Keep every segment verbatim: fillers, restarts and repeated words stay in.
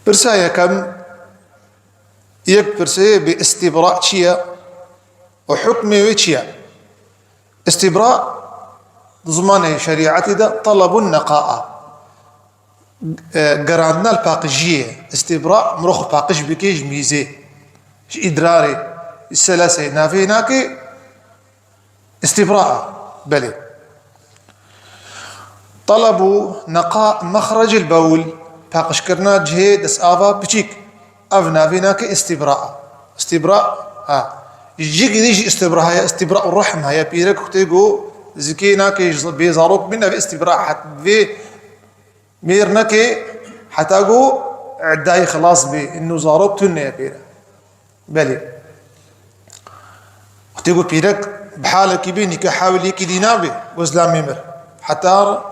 Pirsa yekem, yek pirsê bi îstîbra çi ye û hukmê wê çi ye? Îstîbra di zimanê şerîetî de telebun neqaa, e, gerandina li paqijiyê ye. Îstîbra mirov xwe paqij bike ji mîzê, ji îdrarê, ji selesê, navê nake. Îstîbra, belê. Telebu neqa mexrecil bewl, paqijkirina cihê destava piçîk. Ev navê nake îstîbra. Îstîbra, ha. Ji cî girî jî îstîbra heye, îstîbra û rehm heye. Pîrek xwe tê ku zikê nake ji bê zarok bin, ev îstîbra het vê mêr neke heta ku îddayê xilas bê, inu zarok tune ye pê re. Belê. Wextê ku pîrek bi halekî bê, nîka hewil yekî dî nabe, ku zilamê mir. Heta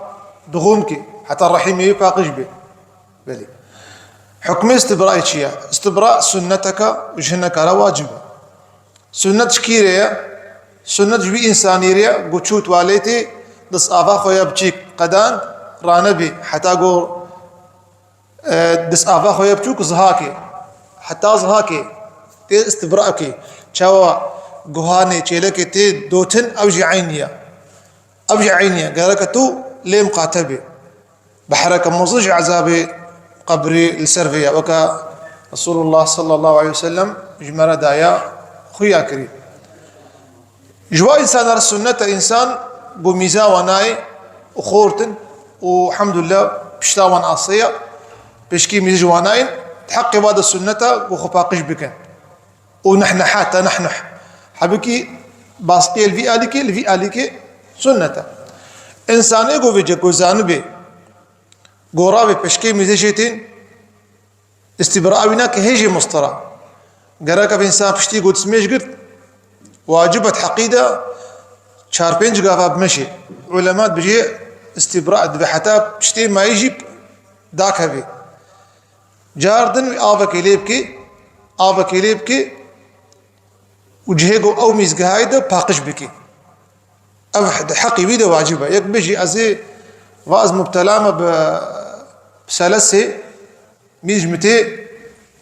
dixûm ke, heta rehîmê wî paqij be. Belê. Hukmê îstibrayê çi ye? Îstibra sunneteke û ji hinekara wacib e. Sunnet ji kî re ye? Sunnet ji wî însanî re ye, ku çû tuwaletê dest ava xwe ya biçîk qedand, ranebê, heta ku, e, dest ava xwe ya biçûk zihakê. Heta zihakê tê îstibrakê. Çawa guhanê çêlekê tê dotin, ew jî eynî ye. Ev jî eynî ye. Gereke tu lê miqate bê. Bi hereke mezin ji ezabê qebrê li ser vê ye. Weke Resulullah sallallahu aleyhi ve sellem ji me re daye xuya kirî. Ji wa însanan re sunnet e însan ku mîza wan nayê û xortin û, elhamdülillah, pişta wan asê ye. Pişkî mîzê ji wan nayên, di heqê wa de sunnet e ku xwe paqij bikin. Û nehneha, tenehnuh. Hebikî baskiyê li vî alîkê, li vî alîkê sunnet e. Însanê ku vêce ku zanibê, gora vê pişkê mîzê jê tên, îstîbra wî nake hê jê mustira. Gerek ev însan piştî ku destmêj girt, wacib e di heqî de çar pênc gava bimeşê. Ulema dibêje îstîbra dibe heta piştê mayî jî dakeve. Car din wî avekê lê bike, avekê lê bike û cihê ku ew mîzgehayê de paqij bike. Ev di heqê wî de wacib e. Yek bêjî ez ê va ez mubtela me bi, bi selesê, mîz ji min tê,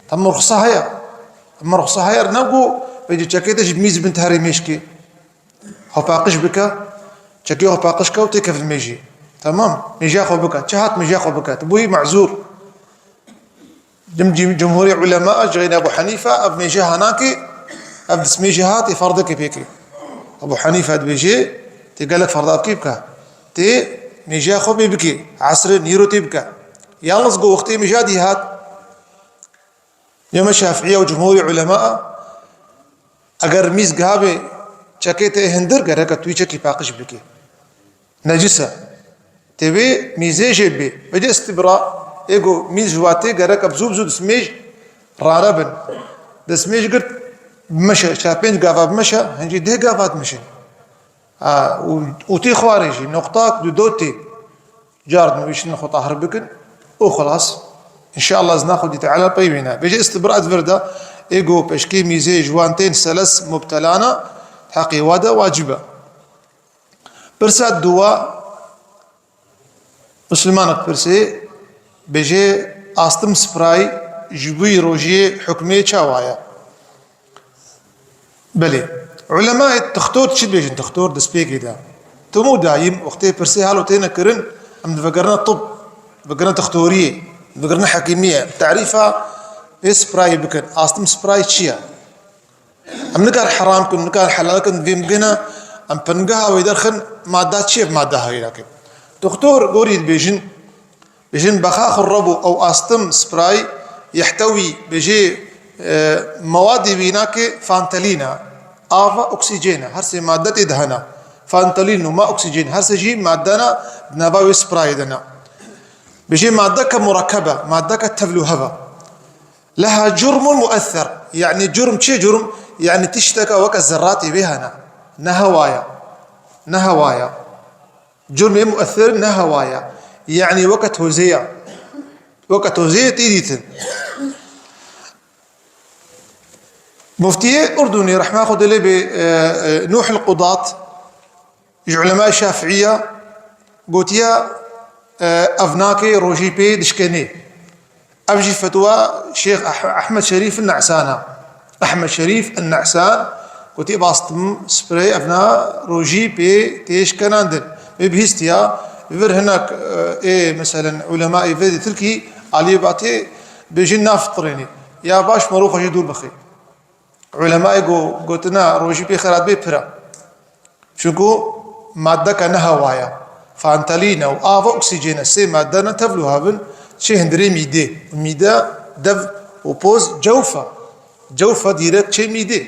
te min ruxsa heye. Min ruxsa heye ne ku vêcî çekê te ji mîz bin te herê mêj kê. Xwe paqij bike, çekê xwe paqij ke û têkeve mêjî. Temam. Mêja xwe bike. Çi hat mêja xwe bike. Tu bûyî mezûr. Cim-, cim-, cumhurê ulema, ji xeynî Ebu Henîfe, ev mêje ha nake, ev destmêje ha, tê ferdekê pê ke. Ebu Henîfe dibêje, tê gelek ferda bikê bike. Tê mêje xwe pê bikê, esrê nîro tê bike. Yalnız ku wextê mêja dî hat, yeme Şafiiye û cumhurê ulema, eger mîz gihabê çekê te hindir, gereke tu wî çekî paqij bikê. Necis e. Tê wê mîzê jê bê. Vêce îstîbra, ê ku mîz ji wa tê gerek e bi zû bi zû destmêj rane bin. Destmêj girt, bimeşe, çar pênc gava bimeşe, hincî deh gava dimeşin. Ha, û, û tê xwarê jî, noqtak du do tê. Car din wî şin xwe tahir bikin û xilas. Înşallah zina Xwedî Teala pey wîne. Vêce îstîbra di vir de, ê ku peşkê mîzê ji wan tên seles mubtelana, heqê wa de wacib e. Pirsa duwa, Mislimanek pirsê, bêje astim spray ji bo wî rojiyê hukmê çawa ye? Belê. Ulemayê dixtor çi dibêjin? Dixtor destpêkê de. Tim û dayîm wextê pirsê halo têne kirin, em divegerine tib, divegerine dixtoriyê, divegerine hekîmiyê. Tarîfa ê sprayê bikin. Astim spray çi ye? Em nikar heram kin, nikar helal kin, vê bigihine, em pingeha wê derxin, madda çi ye, madda hewî nakin. Doktor gorî dibêjin, bêjin, bexaxu rebu ew astim spray yehtewî, bêjê, e, mewadê wî nake fantelîn e. Ava oksîjen e, her sê madde tê de hene. Fantelîn û ma oksîjen, her sê jî madde ne, di nava wê sprayê de ne. Bêjê maddeke murekkebe, maddeke tevl û hev e. Leha curmun muesser. Yanî curm çi curm? Yanî tişteke weke zerratê wê hene. Ne hewa ye. Ne hewa ye. Curmê muesser ne hewa ye. Yanî weke tozê ye. Weke tozê yê tê dîtin. Muftiyê Urdunê, rehma Xwedê lê bê, e, e, Nuh el-Qudat, ji ulemay Şafiiya gotiye, e, ev nake rojî pê dişkenê. Ev jî fetwa Şêx Eh-, Ehmed Şerîf Ne'san e. Ehmed Şerîf Ne'san gotî, bastim sprey evna rojî pê tê şkenandin. Wê bihîstiya, vir hinek, e, ê, meselen, ulemayê vê di Tirkî aliyê batê bêjin nafitirênî. Ya baş mero xwe jê dûr bixê. Ulemayê go-, gotina rojî pê xerat bê pira. Çunku maddeka ne hewa ye. Fantalîn e û av e, oksîjen e. Sê madde ne tevlû havin, çê hundirê mîdê. Mîde, dev û poz cewf e. Cewf e dîrek çê mîdê.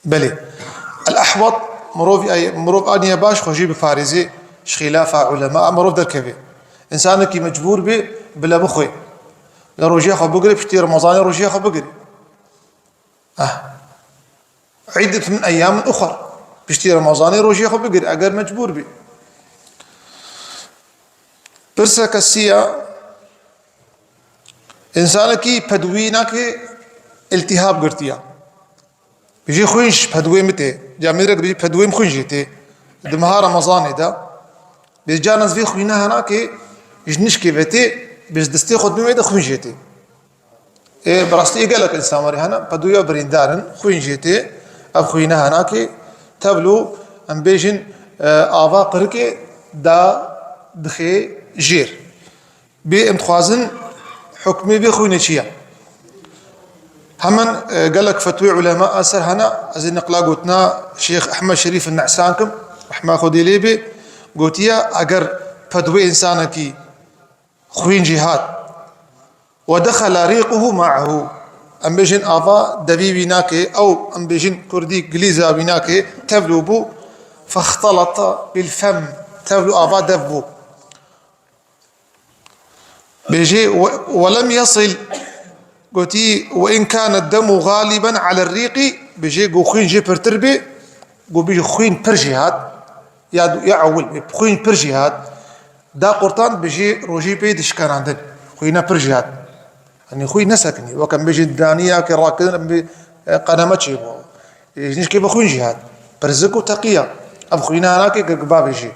Belê. El-ehwat, mirov, mirov aniye baş xwe jî biparêzê, ji xîlafa ulema, mirov derkeve. Însanekî mecbûr bê, bile bixwe. Li rojiya xwe bigire, piştî Remezanê rojiya xwe bigire. Ah. Îddet min eyyamin uxar. Piştî Remezanê rojiya xwe bigir, eger mecbûr bî. Pirseke sî ya, însanekî pedwî nake, îltîhab girtiya. Bijî xwîn ji pedwê min tê. Camêrek bijî pedwê min xwîn jê tê. Di meha Remezanê de. Bê canan vê xwîna hena ke ji nişkê ve tê, bê ji destê xwe dibê de xwîn jê tê. Ê, bi rastî gelek însan warê hene, pedûya birîndar in, xwîn jê tê. Ev xwîna hena ke tevlû, em bêjin, e, ava qirikê da dixê jêr. Bê em dixwazin hukmê vê xwînê çi ye? Hemen, e, gelek fetwê ulema a ser hene, ez ê niqla gotina Şêx Ehmed Şerîf Ne'san kim, rehma Xwedê lê bê, gotiye, eger pedwê însanekî xwîn jî hat, we dexela rîquhu ma'ahu, em bêjin ava devî wî nake, ew em bêjin kurdî gilîza wî nake, tevlû bû, fextelata bil fem, tevlû ava dev bû. Bêjê, we, we lem yesil, gotî, "Ve in kane demu galiben ale rîqî", bêjê, go xwîn jê pirtir bê, go bêjê xwîn pir jê hat, ya du-, ya ewil bê, xwîn pir jê hat, da qurtan bêjê rojî pê dişkenandin, xwîna pir jê hat. Yanî xwîn nesekinî, wek em bêjin daniya ke rakirin, em bê, e, qeneme çêbû. Ê, ji nişkê ve xwîn jî hat. Pirzik û teqiya. Ev xwîna nake girk bavê jî.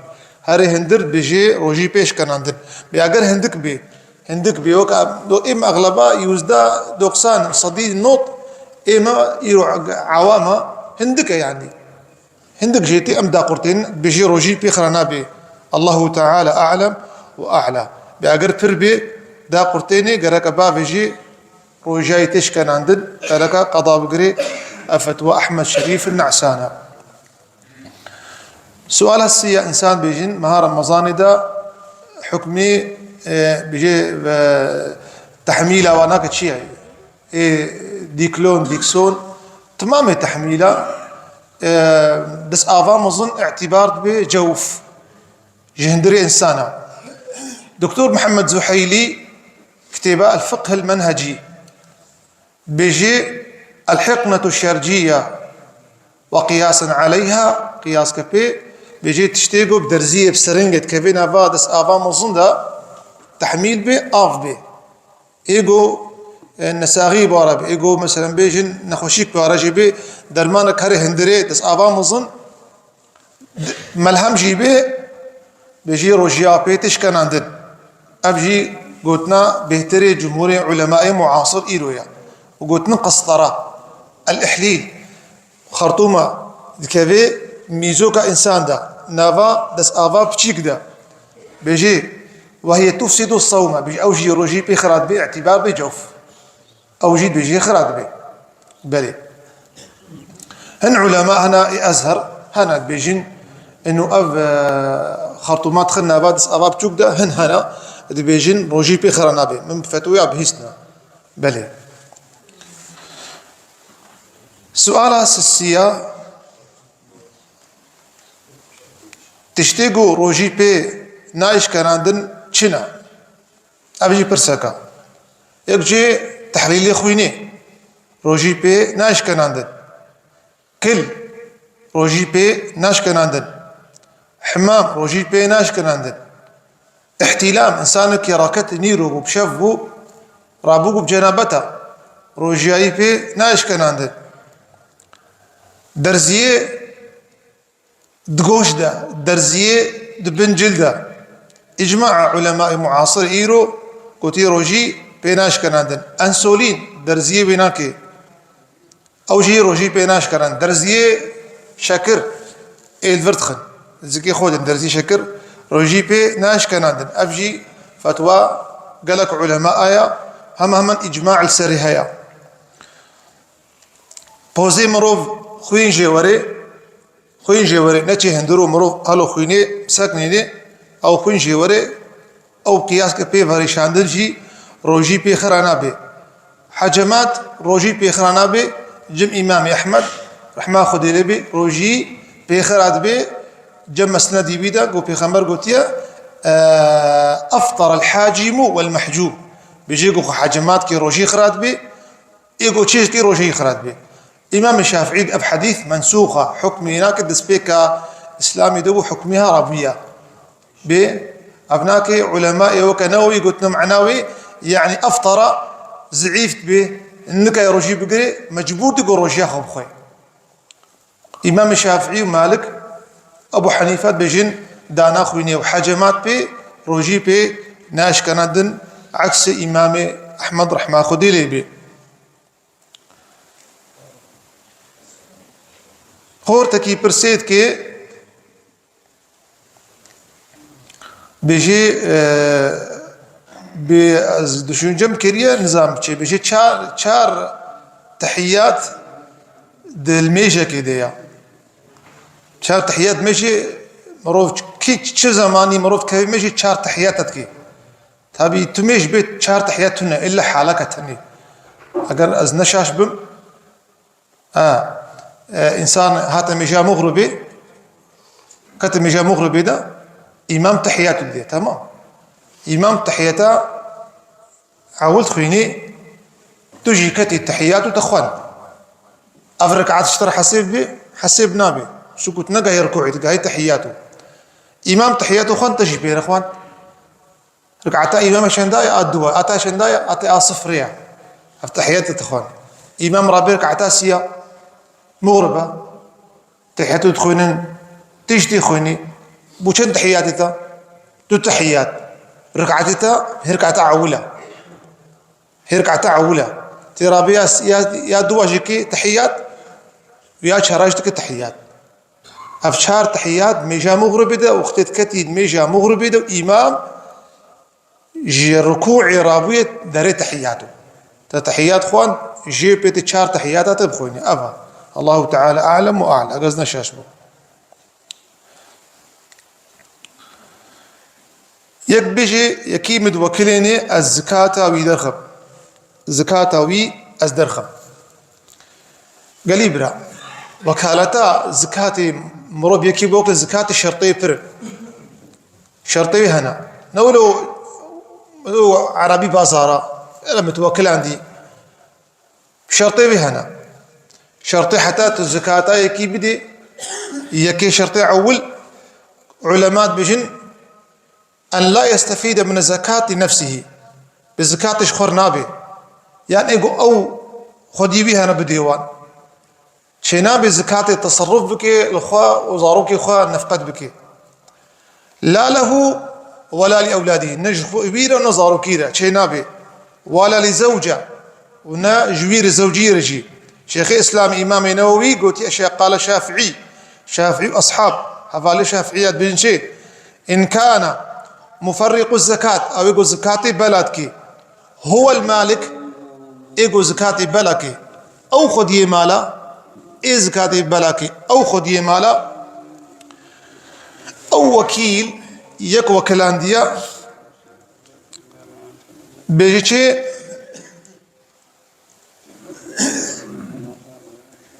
Herê hindir dibêjê rojî pê şkenandin. Bê eger hindik bê, hindik bê, wek em, do êm exleba yüzde doksan, sedî not, êm îro awama hindik e yanî. Hindik jê tê em daqurtên, dibêjê rojî pê xira nabê. Allahu Teala a'lem ve a'la. Bê eger pir bê, daqurtênê gereke bavê jî rojiyayê tê şkenandin, gereke qeda bigirê, ev fetwa Ehmed Şerîf Ne'san e. Suala sî ya însan bêjin, meha Remezanê de hukmê, e, bêjê, e, tehmîla wana ke çi ye? Ê, dîklon, dîkson, timamê tehmîla, e, destava mezin îtîbar dibe cewf. Ji hundirê însan e. Doktor Mihemed Zuheylî kitêba El-Fiqh El-Menhecî dibêjê, El-Hiqnetu Şerciye ve qiyasen aleyha, qiyas ke pê, dibêjê tiştê ku bi derziyê, bi seringê dikeve nava destava mezin de, tehmîl bê, av bê. Ê go, e, nesaxî bare bê, ê go, meselen, bêjin nexweşîk bare jî bê, dermanek herê hundirê destava mezin, melhem jî bê, bêjî rojiya pê tê şkenandin. Ev jî gotina bêhtirê cumhurê ulemayê muasir îro ye. Û gotin qistara, el-ihlîl. Xertûma dikeve mîzoka însan de, nava destava piçîk de. Bêjê, "Ve hiye tufsidu sawme", bêjê, ew jî rojî pê xira dibe, îtîbar bê cewf. Ew jî dibêjê xira dibe. Belê. Hin ulema hena ê Ezher, hena dibêjin, inu ev, e, xertûma dixin nava destava piçûk de, hin hena dibêjin rojî pê xira nabe. Min fetwaya bihîstina. Belê. Suala sisiya, tiştê ku rojî pê nayê şkenandin çi ne? Ev jî pirsek e. Yek jê tehlîlê xwînê, rojî pê nayê şkenandin. Kil, rojî pê naşkenandin. Himam, rojî pê naşkenandin. Îhtîlam, însanekî raket nîro bû, bi şev bû, rabû bû bi cenabeta, rojiyayî pê naşkenandin. Derziyê di goş de, derziyê di bin cil de. Îcmaa ulemayê muasir îro gotî rojî pê naşkenandin. Ensolîn derziyê wê nake. Ew jî rojî pê naşkenan. Derziyê şekir ê li vir dixin. Zikê xwe din derziyê şekir rojî pê naşkenandin. Ev jî fetwa gelek ulema aya, hema hemen îcma li serê heye. Pozê mirov xwîn jê were, xwîn jê were, neçê hundir û mirov halo xwînê seknîne, ew xwîn jê were, ew qiyas ke pê verêşandin jî rojî pê xira nabe. Hecemat rojî pê xira nabe, cem Îmamê Ehmed, rehma Xwedê lê bê, rojî pê xira dibe, cem mesnedî wî de ku Pêxember gotiye, e, "Eftar el-hacimu vel-mehcum." Bêjê ku xwe hecemat kê rojî xira dibe, ê ku çêj kê rojî xira dibe. Îmamê Şafîî ev hedîs mensûx e, hukmê nake destpêka Îslamê de bû, hukmê ha rabûye. Bê, ev nake ulema ê weke Newewî gotin mana wê, yanî eftara zeîf dibe, nikare rojî bigire, mecbûr dibe ku rojiya xwe bixwe. Îmamê Şafîî û Malik, Ebû Henîfe dibêjin dana xwînê û hecemat pê, rojî pê naşkena din, eksê Îmamê Ehmed rehma Xwedê lê bê. Xortekî pirsê dike, bêjê, e, bê ez düşüncem kiriye, nizam çê. Bêjê çar, çar tehiyat di mêjekê de ya. Çar tehiyat mêjê mirov kî çi zemanî mirov kevê mêjê çar tehiyat dike. Tabî tu mêj bê çar tehiyat tune, illa haleke tenê. Eger ez ne şaş bim, ha, e, însan hate mêja muxribê, kete mêja muxribê de, îmam tehiyat dide, tamam. Îmam tehiyata ewil dixwînî, tu jî ketî tehiyat û te xwend. Ev rekat ji te re hesêb bê, hesêb nabe. Çunku tu negehî rukûî, tu gehî tehiyat û. Îmam tehiyat û xwend, te jî pê re xwend. Rikata îmamê şendaye a duwa, a ta şendaye, a te a sifrê ya. Ev tehiyat dixwin. Îmam rabê rikata siya. Muxriba. Tehiyatû dixwînin. Tiştî xwînî. Bû çend tehiyatê ta? Du tehiyat. Rikatê ta, hê rikata ewila. Hê rikata ewila. Tê rabê ya, ya, ya duwa jî kê tehiyat, ya çara jî dike tehiyat. Ev çar tehiyat mêja muxribê de, wextê diketî mêja muxribê de û îmam ji rukûê rabûyê derê tehiyat û. Te tehiyat xwend, jê pê tê çar tehiyata te bixwînî. Ev e. Allahu Teala alem û a'le. Eger ez ne şaş bûm. Yek bêjê, yekî min di wekilênê ez zikata wî derxim. Zikata wî ez derxim. Gelî bira, wekaleta zikatê mirov yekî bi wekî zikatê şertê pir. Şertê wî hene. Ne wilo, wilo Erebî bazara, ele mutwekilan dî. Şertê wî hene. Şertê heta tu zikata yekî bidî, yekê şertê ewil, ulema dibêjin, "En la yestefîde min zekat li nefsihî." Bi zikatê ji xwe re nabe. Yan ê ku ew xwedî wî hene bidê wan. Çênabe zikatê teserruf bike, li xwe û zarokê xwe nefqet bike. La lehu wela li ewladihî. Ne ji xwe wî re, ne zarokî re. Çênabe. Wela li zewce. Û ne ji wî re, zewcî re jî. Şêxê Îslam Îmamê Newewî gotiye, şe-, qale Şafîî. Şafîî û eshab. Hevalê Şafîî ya dibêjin çi? In kana muferriqu zekat, ew ê ku zikatê bela dike, huwel malik, ê ku zikatê bela ke, ew xwediyê mala, ê zikatê bela ke, ew xwediyê mala, ew wekîl, yek wekilandiya, bêjî çi?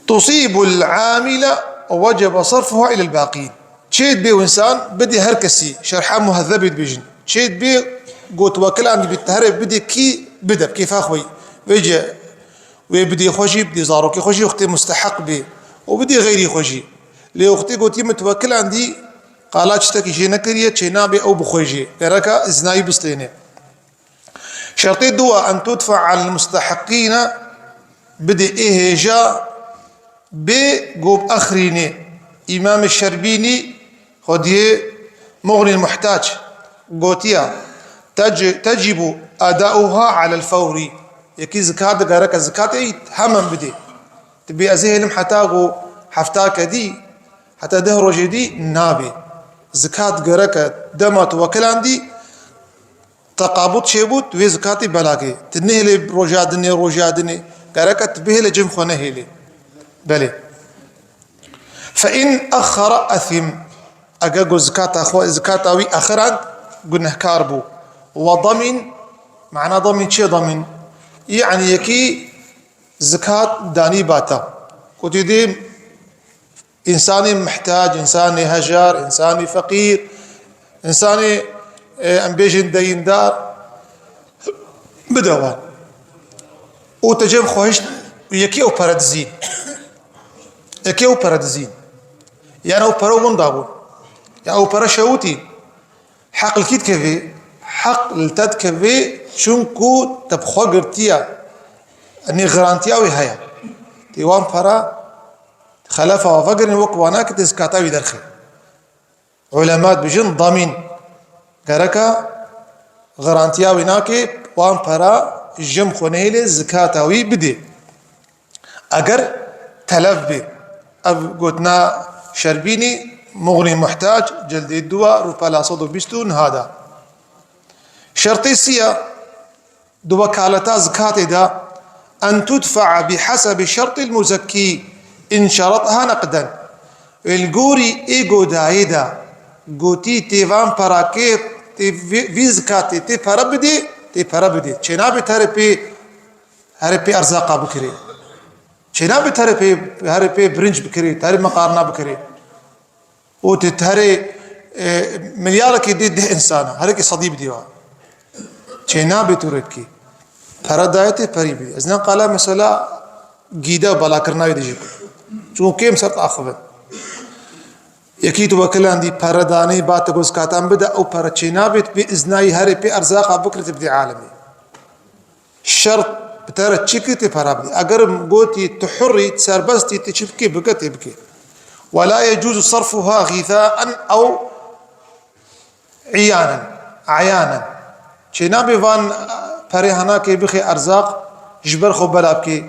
Tusîbul amile wecebe sarfuha ilel baqîn. Çê dibê û însan bidê her kesî, şerha Muhezebê dibêjin. Çê dibê got wekilan dibî te here bidê kî bide, bi kêfa xwe yî. Vêce wê bidê xwe jî, bidê zarokê xwe jî, wextê musteheq bê. Û bidê xeyrî xwe jî. Lê wextê gotî mutwekilan dî, qala çitekî jê nekiriye, çê nabe ew bi xwe jê. Gereka îznayî bistêne. Şertê dua, en tudfa alel musteheqîne, bidê ê hêja bê ku bi exrînê. Îmamê Şerbînî, xwediyê Muxnî Muhtac, gotiya, tec-, tecîbu Edauha alel fewrî. Yekî zikat digereke zikatê hemen bidê. Tu bê ez ê hêlim heta ku hefta kedî, heta deh rojê dî nabê. Zikat gereke dema tu wekilandî, teqabut çêbû, tu vê zikatî belakê. Tu nehêlê roja dinê, roja dinê. Gereke tu bihêlê cem xwe nehêlê. Belê. Fe in exxara ethim. Eger ku zikata xwe, zikata wî exirand, gunehkar bû. Ve damîn, mana damîn çi ye damîn? Yanî yekî zikat danî bata. Ku tu dê însanê muhtac, însanê hejar, însanê feqîr, însanê, e, em bêjin deyîndar, bide wan. Û te cem xwe hişt, yekî ew pere dizîn. Yekî ew pere dizîn. Yanî ew pere winda bûn. Ya ew pere şewitî. Heq li kî dikevê? Heq li te dikevê, çunku te bi xwe girtiye. Yanî garantiya wî heye. Tê wan pere xelefa we vegirin, wek wana ki tê zikata wî derxê. Ulema dibêjin damîn. Gereka garantiya wî nake, wan pera jim xwe nehêlê zikata wî bidê. Eger telef bê. Ev gotina Şerbînî, Muxnî Muhtac, cildê dua, rûpela sed û bîst û neh da. Şertê sî ya, di wekaleta zikatê de, en tudfe'a bi hesebi şertil muzekkî in şeretha neqden. Li gorî ê ku dayê de gotî tê van perakê, tê vî, vî zikatê tê pere bidê, tê pere bidê. Çênabe te herê pê, herê pê erzaqa bikirê. Çênabe te herê pê, herê pê birinc bikirê, te herê meqarna bikirê. Û tu herê, e, milyarekê dê deh insana, herekî sedî bidî wa. Çênabe tu rê bikî. Pere dayê tê perî bidî. Ez ne qala mesela gîde û balakirina wê dijî. Çûn kêm ser axivin. Yekî tu wekilandî pere danî ba te ku zikatan bide, ew pere çênabe tu bê iznayî herê pê erzaqa bikirî tu bidî alemê. Şert bi te re çi kir tê pera bidî. Eger gotî tu hurî, tu serbestî, tu çi bikê bike tê bikê. Ve la yecuzu sarfuha xizaen ew iyanen, ayanen. Çênabe van perê hanakê bixê erzaq ji ber xwe bela bikê.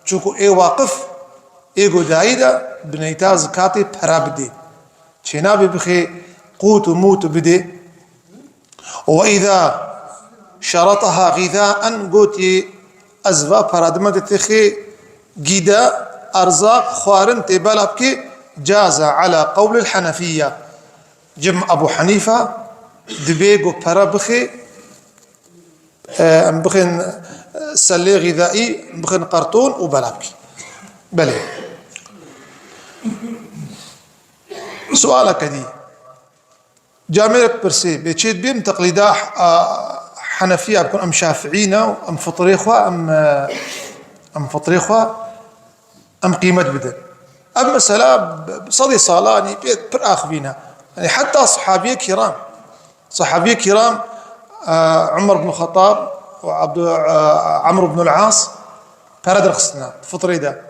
Çunku ê waqif, ê ku dayî de bineyta zikatê pera bidê. Çênabe bixê qût û mût bidê. Ve îza şeretaha xizaen, gotî ez va pera dime te têxê gîde, erzaq, xwarin tê bela bikê, caza ala qewlil henefiyye. Cem Ebu Henîfe dibê ku pere bixê, e, em bixên, e, selê xîzaî, bixên qerton û bela bikî. Belê. Sualeke dî. Camêrek pirsê, bê çê dibê em teqlîda, a, Henefiya bikin, em Şafiî ne, em fitrê xwe, em, e, em fitrê xwe, em qîmet bidin. Ev mesela bi, bi sedê salanî pê pir axivîne. Yanî heta sehabiyê kiram, sehabiyê kiram, e, Umar bin Xettab û Abdu, e, Amr bin al-As pere derxistine, fitrê de.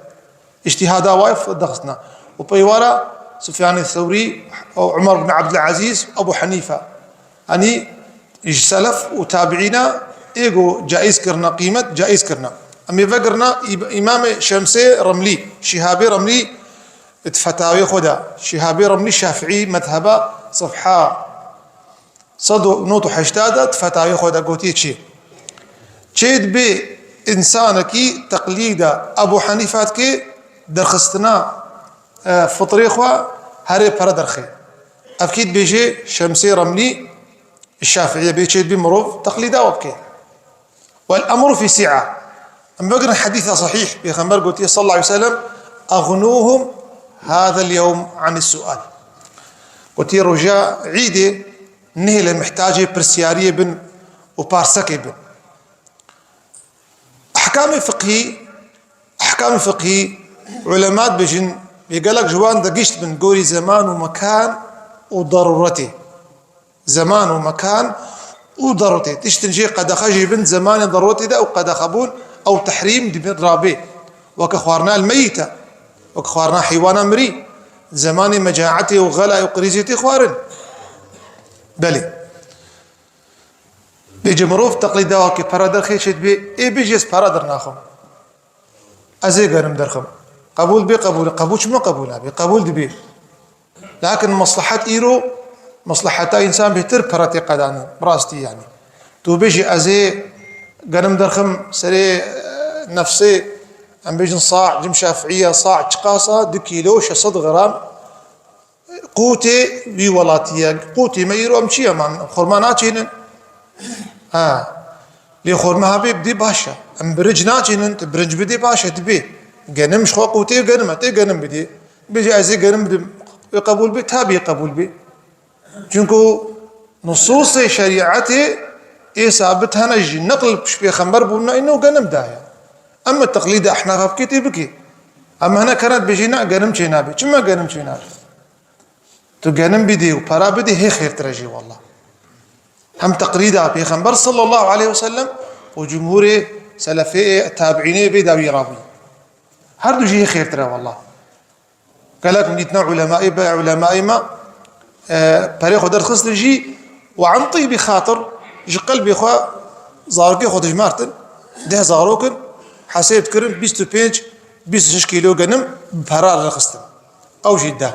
Îctîhada wa f-, dixistine. Û peywa re Sufyanê Thewrî û Umar bin Abdulazîz, Ebu Henîfe. Yanî ji selef û tabiîna ê ku caiz kirine, qîmet caiz kirine. Em ê vegirine Îb-, Îmamê Şemsê Remlî, Şîhabê Remlî di fetawê xwe de, Şîhabê Remlî Şafiî mezheba, sefha sed û nod û heştê de di fetawê xwe de gotiye çi? Çê dibê însanekî teqlîda Ebû Henîfe dike, derxistina, e, fitrê xwe herê pere derxê. Ev kî dibêje Şemsê Remlî Şafiî, bê çê dibê mirov teqlîda we bike. Wal emru fî si'a. Em bigirin hedîsa sahîh, Pêxember gotiye sallallahu aleyhi ve sellem, "Aghnûhum hâzel yewm anis sual." Gotiye roja Îdê nehêle mihtacê pirsyariyê bin û parsekê bin. Ehkamê fiqhî, ehkamê fiqhî, ulema dibêjin, bê gelek ji wan de gişt bin gorî zeman û mekan û derûretê. Zeman û mekan û derûretê. Tiştin jê qedexe jê bin zemanê derûretê de ew qedexebûn, ew tehrîm dibin rabê. Weke xwarina el meyîte. Weke xwarina heywana mirî. Zemanê mecaetê û xela û krîzê tê xwarin. Belê. Ê, ji mirov teqlîda wekî pere derxê çê dibê, ê bêjî ez pere dernaxim. Ez ê genim derxim. Qebûl bê, qebûl, qebûl çima qebûl nabe? Qebûl dibê. Lakin meslehet îro, mesleheta însan bêtir pere tê qedanin. Bi rastî yanî. Tu bêjî ez ê genim derxim serê, e, nefsê, em bêjin sa, cim şafiiya sa çiqasa, du kîlo şeş sed gram, Qûtê wî welatî ye. Qûtê me îro em çi ye man? Xurma naçînin. Ha. Lê xurma hebê bidî baş e. Em birinc naçînin, tu birinc bidî baş e, dibê. Genim ji xwe qûtê genim e, tê genim bidî. Bêjî ez ê genim bidim. Wê qebûl bê, tabî qebûl bê. Çunku nusûsê şerîetê ê sabit hene jî, neql ji pêxember bûne îno genim daye. Em teqlîdê ehnafa bikê tê bikê. Em hene kene dibêjî ne genim çênabe. Çima genim çênabe? Tu genim bidî û pera bidî hê xêrtir e jî walla. Hem teqlîda Pêxember sallallahu aleyhi ve sellem û cumhurê selefê tabiînê vê dawî rabû. Her du jî hê xêrtir e walla. Gelek min dîtine ulemayê be, ulemayê me, e, perê xwe derxistin jî û an tîbî xatir ji qelbê xwe zarokê xwe dijmartin, deh zarokin hesêb dikirin, bîst û pênc, bîst û şeş kîlo genim bi pera derxistin. Ew jî de.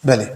Belê.